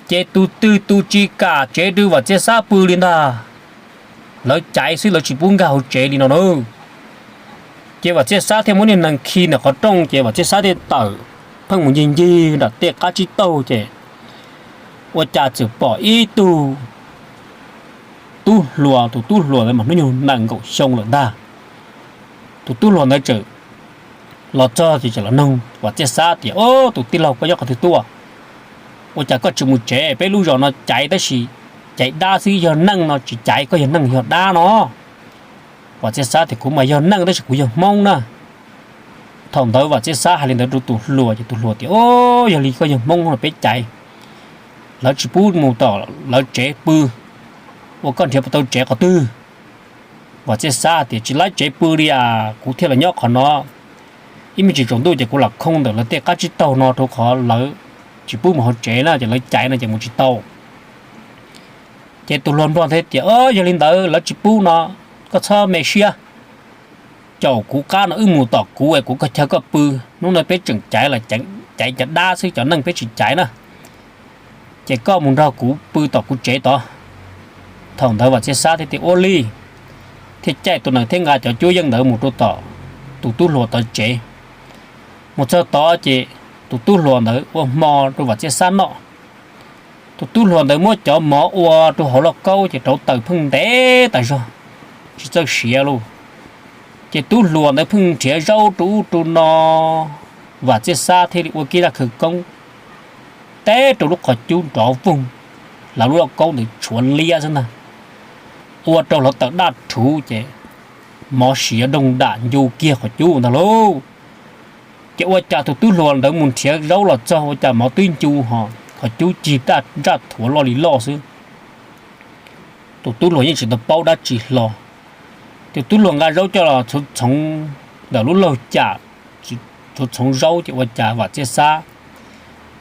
Ces tus twg tus tsis kam tsev rau Vam Txiaj Xab pw li ntag. Lawv caiv xwb lawv tsis pub nkag hauv tsev li no na. Ces Vam Txiaj Xab thiaj muab niag nees khi ntawm qhov rooj ces Vam Txiaj Xab thiaj tawm pheej mus ncig ncig nram tej qab tsib taug ces ua cas txawm pom ib tug tub hluas, tus tub hluas ntawd mas hnub nyoog nees nkaum xyoo lawm ntag. Tus tub hluas ntawd txawm los txog ces txawm los noog Vam Txiaj Xab tias, Ob, tus tij laug, koj nyob qhov twg tuaj? Ua cas koj tsis mus tsev? Peb lub zos no caiv tab sis caiv dab xwb, yog neej no tsis caiv, koj yog neej yog dab no? Vam Txiaj Xab tias, Kuv mas yog neej tab sis kuv yog Hmoob na. Thaum ntawd Vam Txiaj Xab hais li ntawd rau tus hluas ces tus hluas tias, Ob, yog li koj yog Hmoob no peb caiv, lawv tsis pub mus tom lawv tsev pw, ua koj nrhiav puas tau tsev qhov twg? Vam Txiaj Xab tias, Tsis laib tsev pw li as, kuv thiaj los nyob qhov no. Ib me ntsis tsaus ntuj ces kuv lam khooj ntawm lawv tej qab tsib taug no rau qhov lawv tsis pub mus hauv tsev na, ces lawv caiv no ces mus tsis tau. Ces tus hluas Nplog ntawd tias, Ob, yog li ntawd lawv tsis pub no, koj txhob me siab, caum kuv qab no wb mus tom kuv es kuv koj chaw koj pw. Hnub no peb tseem caiv los caiv cov dab xwb, cov neej peb tsis caiv na. Ces koj mus nrog kuv pw tom kuv tsev tod. Thaum ntawd Vam Txiaj Xab thiaj tias, Ua li. Thiaj caij tus nees thiab nqa cov cuab yeej ntawd mus rau tom tus tub hluas tod tsev. Mus txog tod ces tus tub hluas ntawd ua hmo rau Vam Txiaj Xab noj. Tus tub hluas ntawd muab cov mov ua rau hauv lauj kaub ces rauv taws pheej ntev tas zog, tsis txawj siav lauj. Ces tub hluas ntawd pheej nrhiav zaub rau ub rau no, Vam Txiaj Xab thiaj li ua kiag zaj khawv koob teb rau lub qhov cub nrov voog, lawv lub lauj kaub ntawd tshuav liab xwb ntag. Ua rau hluav taws daj rhuv ces mov siav doog dam ncu kiag qhov cub ntag lauj. Ces ua cas tus tub hluas ntawd mus nrhiav zaub los txog ua cas mov twb ncu hos qhov cub cig daj ntsaj thuav loj li loj xwb. Tus tub hluas yeej tsis tau paub dab tsi hlo. Tus tub hluas nqa zaub coj los txhoov txhoov ntawm lub laug cam, txhoov txhoov zaub ces ua cas Vam Txiaj Xab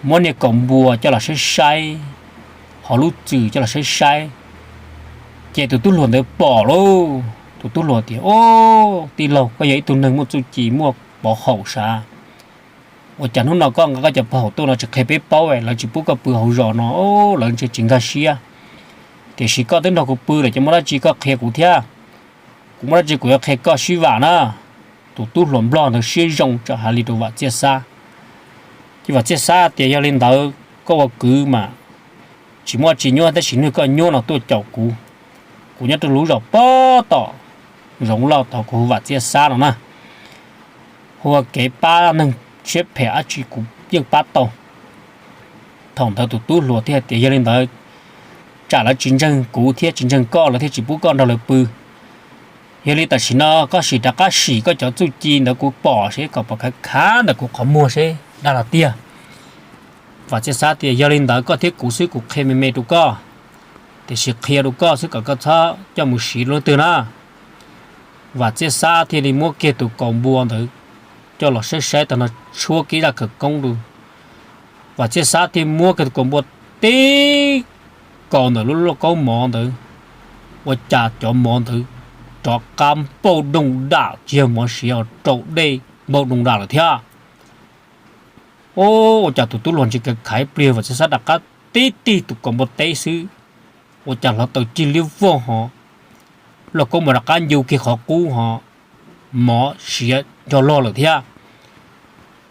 muab niag kaus npua coj los saib saib, hauv lub txwm coj los saib saib. Ces tus tub hluas ntawd pom lauj, tus tub hluas tias, Ob, tij laug, koj yog ib tug neeg muaj txuj ci muaj pov haum sav. Ua cas hnub no koj nqa koj cov pov haum tuaj no tsis qhia peb paub, lawv tsis pub koj pw hauv zos no, lawv ntshe tsis nkag siab. Tiam sis koj twb nrog kuv pw lawm ces muaj dab tsi koj qhia kuv thiab. Kuv muaj dab tsi kuv yuav qhia koj sib vam na. Tus tub hluas Nplog ntawd siab zoo txawm hais li rau Vam Txiaj Xab. Ces Vam Txiaj Xab tias, Yog li ntawd koj ua kwv mas tsis muaj dab tsi nyuaj, tab sis nws koj nyuaj no tuaj caum kuv. Kuv nyob rau lub zos pob tom zoov loj tod, kuv hu Vam Txiaj Xab no na. Hu ua kev pab neeg siab phem dab tsi kuv yeej pab tau. Thaum ntawd tus tub hluas thiaj tias, Yog li ntawd tsam lawv tsis ntseeg kuv thiab tsis ntseeg koj, lawv thiaj tsis pub koj nrog lawv pw. Yog li tam sim no koj sim rov qab sim koj cov txuj ci ntawd kuv pom seb kom pom khav khav ntawm kuv qhov muag seb dag los tiag. Vam Txiaj Xab tias, Yog li ntawd koj thiab kuv xwb, kuv qhia me me rau koj, tiam sis qhia rau koj xwb kom koj txhob coj mus siv rau leej twg na. Vam Txiaj Xab thiaj li muab kiag tus kaus npua ntawd coj los saib saib tag no, tshuab kiag zaj khawv koob rau. Vam Txiaj Xab thiaj muab kiag tus kaus npua tib kaus ntawm lub lauj kaub mov ntawd, ua cas cov mov ntawd rov qab npauj dooj dam, tsis yog mov siav, raus dej npauj dooj dam lawm thiab. Ua cas tus tub hluas ntsis kawg khaiv pliag Vam Txhiaj Xab rov qab tib tig tus kaus npua teb xwb, ua cas hluav taws cig liab vog ho, lauj kaub mas rov qab ncu kiag qhov qub ho, mov siav nco log lawm thiab.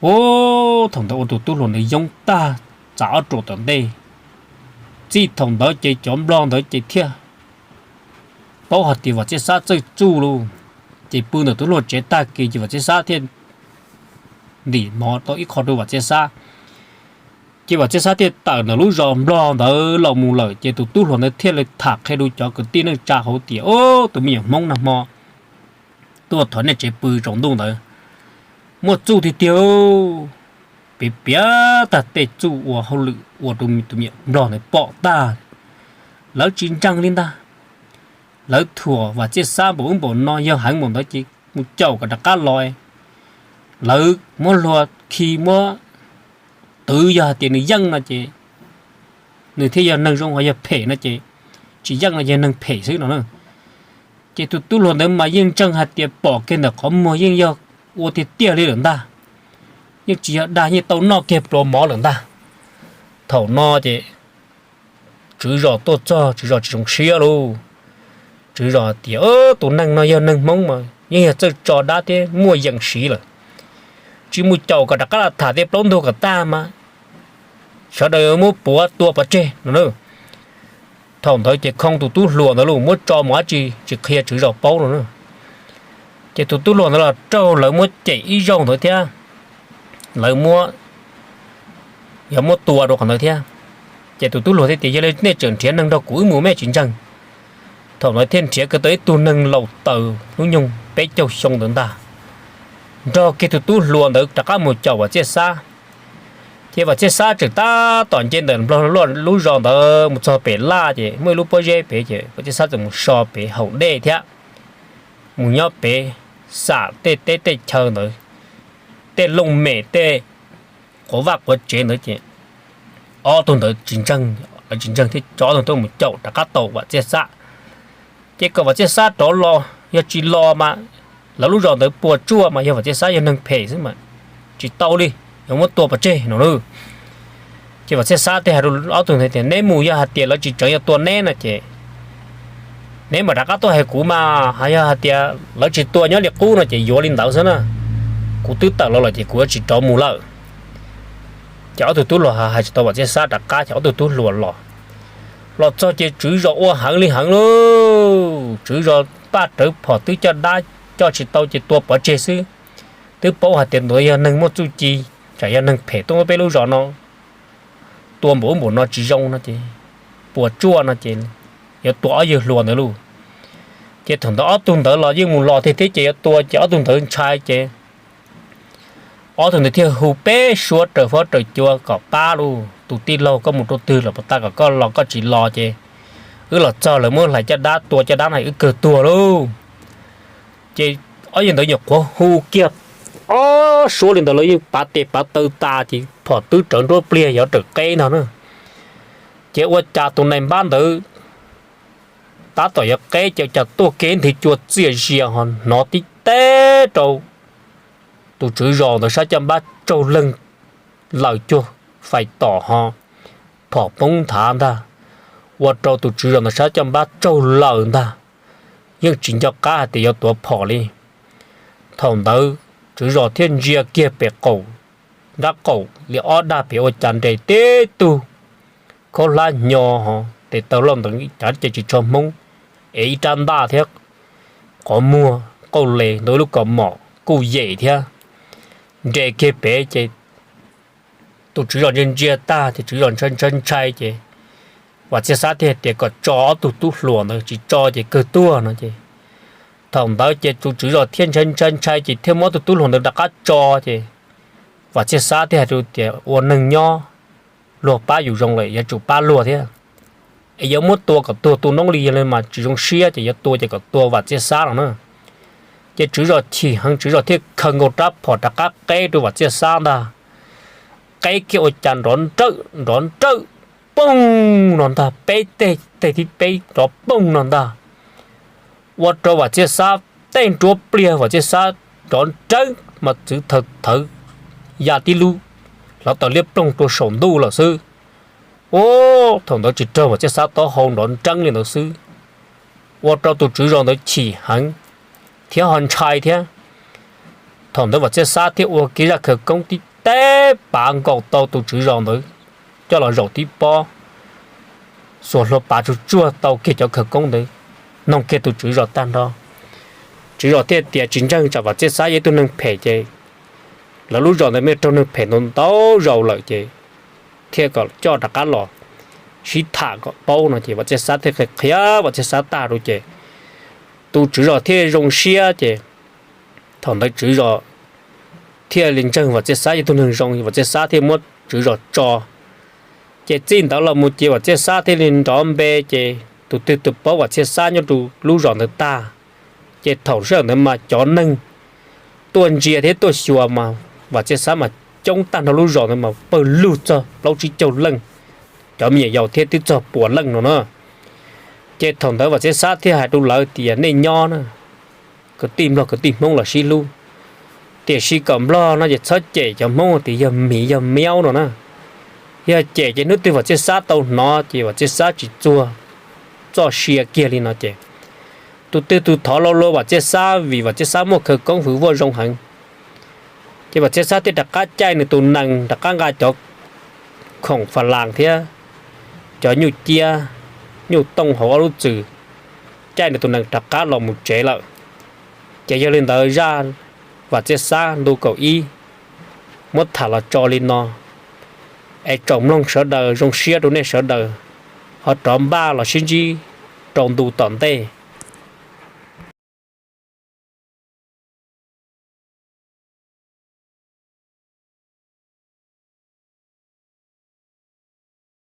Ua thaum ntawd ua tus tub hluas ntawd yoob tag, txav ob ruam tom ntej. Txij thaum ntawd ces cov nplog ntawd ces thiaj paub hais tias Vam Txhiaj Xab txawj txuj lauj. Ces pw ntawm tus hluas tsev tag kis ces Vam Txhiaj Xab thiaj ntim mov tau ib qho rau Vam Txhiaj Xab. Ces Vam Txhiaj Xab thiaj tawm ntawm lub zos nplog ntawd los mus lawm, ces tus tub hluas ntawd thiaj li tham qhia rau cov kwv tij neej tsa hauv tias, Ub, tus me nyuam Hmoob nag hmo tuaj thov nej tsev pw tsaus ntuj ntawd, muaj txuj tiag tiag, piav piav tag tej txuj ua hauj lwm ua rau tus me nyuam nplog ntawd pom tag. Lawv tsis ntseeg li ntag. Lawv thuam Vam Txhiaj Xab npaum ub npaum no yog heev npaum ntawd ces mus caum kom rov qab los. Lawv muab hlua khi muab twv, yog hais tias nws yeej no ces nws thiaj yog neeg zoo, ho yog phem no ces tsis yeej no yog neeg phem xwb no na. Ces tus tub hluas ntawd mas yeej ntseeg hais tias pom kiag ntawm qhov muag yeej yog ua tiag tiag li lawm ntag, yeej tsis yog dag, yeej tau noj kiag pluas mov lawm ntag. Thaum no ces tswv zos tuaj txog, tswv zos tsis zoo siab lauj. Tswv zos tias, Tus neeg no yog neeg Hmoob mas yeej yog txawj tso dab thiab muaj yees siv lawm, tsis mus caum kom rov qab los tham tej plaub ntug kom tag mas sawv daws muab puav tua pov tseg no na. Thaum ntawd ces khoo tus tub hluas ntawd los muab tso mus dab tsi tsis qhia tswv zos paub no na. Ces tus tub hluas ntawd los raug lawv muab cem ib zaug ntawd thiab, lawv muab, yog muab tua rau qhov ntawd thiab. Ces tus tub hluas thiaj tias, Yog li nej tseem nrhiav neeg nrog kuv wb mus, nej tsis ntseeg. Thaum ntawd thiaj nrhiav kiag tau ib tug neeg laus taws hnub nyoog peb caug xyoo ntawd ntag, nrog kiag tus tub hluas ntawd rov qab mus caum Vam Txhiaj Xab. Ces Vam Txhiaj Xab tseem tab tom nce ntawm nplog lub zos ntawd mus txog pem laj ces muaj ib lub pob zeb pem, ces Vam Txhiaj Xab txawm mus so pem haus dej thiab, mus nyob pem xam tej teb tej chaw ntawd, tej looj mem tej quav vaj quav tsev ntawd ces ob tug ntawd tsis ntseeg, lawv tsis ntseeg thiab tso ob tug tuaj mus caum rov qab tau Vam Txhiaj Xab. Ces kom Vam Txhiaj Xab rov los, yog tsis los mas lawv lub zos ntawd puas tsuaj mas yog Vam Txhiaj Xab yog neeg phem xwb mas tsis tau li, yuav muab tua pov tseg no na. Ces Vam Txhiaj Xab thiaj hais rau ob tug ntawd tias, Neb mus yog hais tias lawv tsis tseev yuav tua neb no ces neb mam rov qab tuaj hais kuv mas, yog hais tias lawv tsis tua nyob li qub no ces yuav li ntawd xwb na, kuv twb tawm los lawm ces kuv yuav tsis rov mus lawm. Ces ob tug tub hluas hais tsis tau Vam Txhiaj Xab rov qab, ces ob tug tub hluas los. Los txog ces tswv zos ua heev li heev lauj, tswv zos paj rawv phom twb coj dab coj tsis tau ces tua pov tseg xwb. Twb paub hais tias ntawd yog neeg muaj txuj ci, tsam yog neeg phem tuaj peb lub zos no tua npaum ub npaum no tsis zoo no ces puas tsuaj no ces yuav tua ob yawg hluas ntawd lauj. Ces thaum ntawd ob tug ntawd los yeej mus los tiag thiab ces yuav tua ces ob tug ntawd ntshai ces ob tug ntawd thiaj hu peb suab raws fob raws cua kom pab lauj, Tus tij laug, koj mus rau twg los puas tas, kom koj los, koj tsis los ces wb los txog lawv muab hlais caj dab tua caj dab no wb kawg tuag lauj. Ces ob yawg ntawd nyuam qhuav hu kiag ob suab li ntawd lawv yeej pav tes pav taw tas ces phom twb rawv nruab pliag yuav raws qeb ntag na. Ces ua cas tus nais npab ntawd tab tom yuav qeb ces cas tuaj kev nthi cua txiaj zias ho hnov tib teb rau tus tswv zos ntawd sab caj npab tsaug leeg, laws cuag fais tom ho phom poob nthav ntag, ua rau tus tswv zos ntawd sab caj npab tsaug laws ntag, yeej tsis nco qab hais tias yuav tuav phom li. Thaum ntawd tswv zos thiaj ntsia kiag pem qaum, nrab qaum li ob dag pem ua cas nres tib tug khaub hlab nyo ho tes taw loj ntawd, cav ces tsis tsho hmoob, ev ib rab ntaj thiab qhov muag qauj les ntaus ib lub kaus mom kuj yem thiab, nres kiag pem ces tus tswv zos ntsia ntsia tag ces tswv zos ntshai ntshai ntshai ces Vam Txiaj Xab thiaj tias kom tso ob tug tub hluas ntawd, tsis tso ces kawg tuag no ces thaum ntawd ces tus tswv zos thiaj ntshai ntshai ntshai ces thiaj muab ob tug tub hluas ntawd rov qab tso ces Vam Txiaj Xab thiaj hais tias ua neeg nyob luag pab yus zoo lawm yuav tsum pab luag thiab, es yuav muab tua kom tuag tu noob li yog li mas tsis zoo siab ces yuav tua ces kom tua Vam Txiaj Xab no na. Ces tswv zos chim heev, tswv zos thiaj khaws nkaus rab phom rov qab qeb rau Vam Txiaj Xab ntag. Qeb kiag ua cas nrov nrawj nrov nrawj, poog no ntag, peb teg, teg thib peb nrov poog no ntag, ua rau Vam Txiaj Xab tej nruab pliag Vam Txiaj Xab nrov nrawj mas txwv thawv thawv ya tib lub hlawv tawm liab ploog rau saum ntuj lawm xwb. Ub, thaum ntawd tsis raug Vam Txiaj Xab taub hau nrov nreeb li ntawd xwb, ua rau tus tswv zos ntawd chim heev thiab ho ntshai thiab. Thaum ntawd Vam Txiaj Xab thiaj ua kiag zaj khawv koob tib teb pav nkaus tau tus tswv zos ntawd coj los zaum tib pob, xuas hlua pav tsuag tsuag tau kiag cov khawv koob ntawd, noog kiag tus tswv zos tag nrho. Tswv zos thiaj tias tsis ntseeg tsam Vam Txiaj Xab yog ib tug neeg phem ces lawv lub zos ntawd muaj raug neeg phem ntau ntau zaus lawm ces thiaj kom coj rov qab los sib tham kom paub no ces Vam Txiaj Xab thiaj qhia qhia Vam Txiaj Xab tag rau ces tus tswv zos thiaj zoo siab ces thaum ntawd tswv zos thiaj li ntseeg Vam Txiaj Xab yog tug neeg zoo, Vam Txiaj Xab thiaj muab tswv zos tso. Ces txij ntawd los mus ces Vam Txiaj Xab thiaj li nrov npe ces tus twg tus paub Vam Txiaj Xab nyob rau lub zos ntawd tag. Ces thaum sij hawm ntawd mas cov neeg tuaj ntsia thiab tuaj xyuas mas Vam Txiaj Xab mas coob tag nrho lub zos ntawd mas pawg lug txog plaub tsib caug leej, cov me nyuam yaus thiab twb txog puas leej no na. Ces thaum ntawd Vam Txiaj Xab thiaj hais rau lawv tias nej nyob na, kwv tij Nplog kwv tij Hmoob los sib hlub, tiam sis kom Nplog no ces txhob cem cov Hmoob tias yog miv yog miaub no na. Yog cem ces hnub twg Vam Txiaj Xab tau hnov ces Vam Txiaj Xab tsis txuag txoj sia kiag li no ces tus twg tus thov lo lua Vam Txiaj Xab vim Vam Txiaj Xab muaj khawv koob hwv vuaj zoo heev. Ces Vam Txiaj Xab thiaj rov qab caij nws tus nees rov qab nqa cov khoom fa las thiab cov nyuj ciab, nyuj tooj hauv ob lub txwm, caij nws tus nees rov qab los mus tsev lawm. Ces yog li ntawd zaj Vam Txiaj Xab ntu kaum ib muab tham los tso li no, es tsoom mloog sawv daws zoo siab rau nej sawv daws ho rov npaj los sib ntsib rau ntu tom ntej.